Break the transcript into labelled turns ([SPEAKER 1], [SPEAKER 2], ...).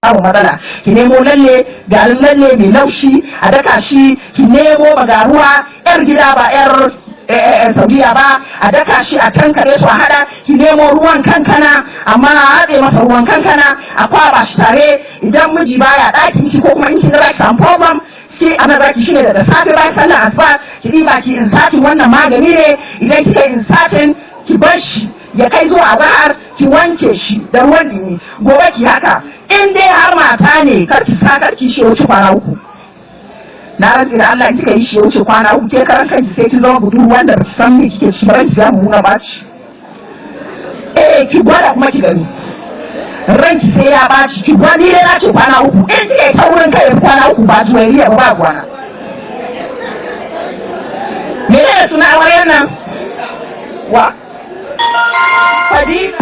[SPEAKER 1] Samun matsala, ki nemo lalle, garin lalle mai laushi, a daka shi. Ki nemo bagaruwa yar gida, ba yar Saudiya ba, a daka shi, a tankare su, a hada. Ki nemo ruwan kankana, amma a haɗe masa ruwan kankana, a kwaba shi tare. Idan miji baya ɗakin ki, ko kuma in kin ga zaki samu problem, sai ana zaki shine daga safe bayan sallar asuba ki ɗiba ki inserting. Wannan magani ne. Idan kika inserting, ki bar shi ya kai zuwa azahar, ki wanke shi da ruwan dumi. Gobe ki haka. In dai har mata ne, kar ki sa, kar ki shi wuce kwana 3. Na rantsi da Allah, in kika yi shi ya wuce kwana 3, ke karan kanki sai ki zama budurwa wanda baki san me kike ci ba, ranki ya mummuna baci. Eh, ki gwada kuma ki gani, ranki sai ya baci. Ki gwada, ni dai na ce kwana 3. In kika yi taurin kai kwana 3, ba juwairiya ba, ba gwana. Menene suna amaryar nan? Wa? Fadila.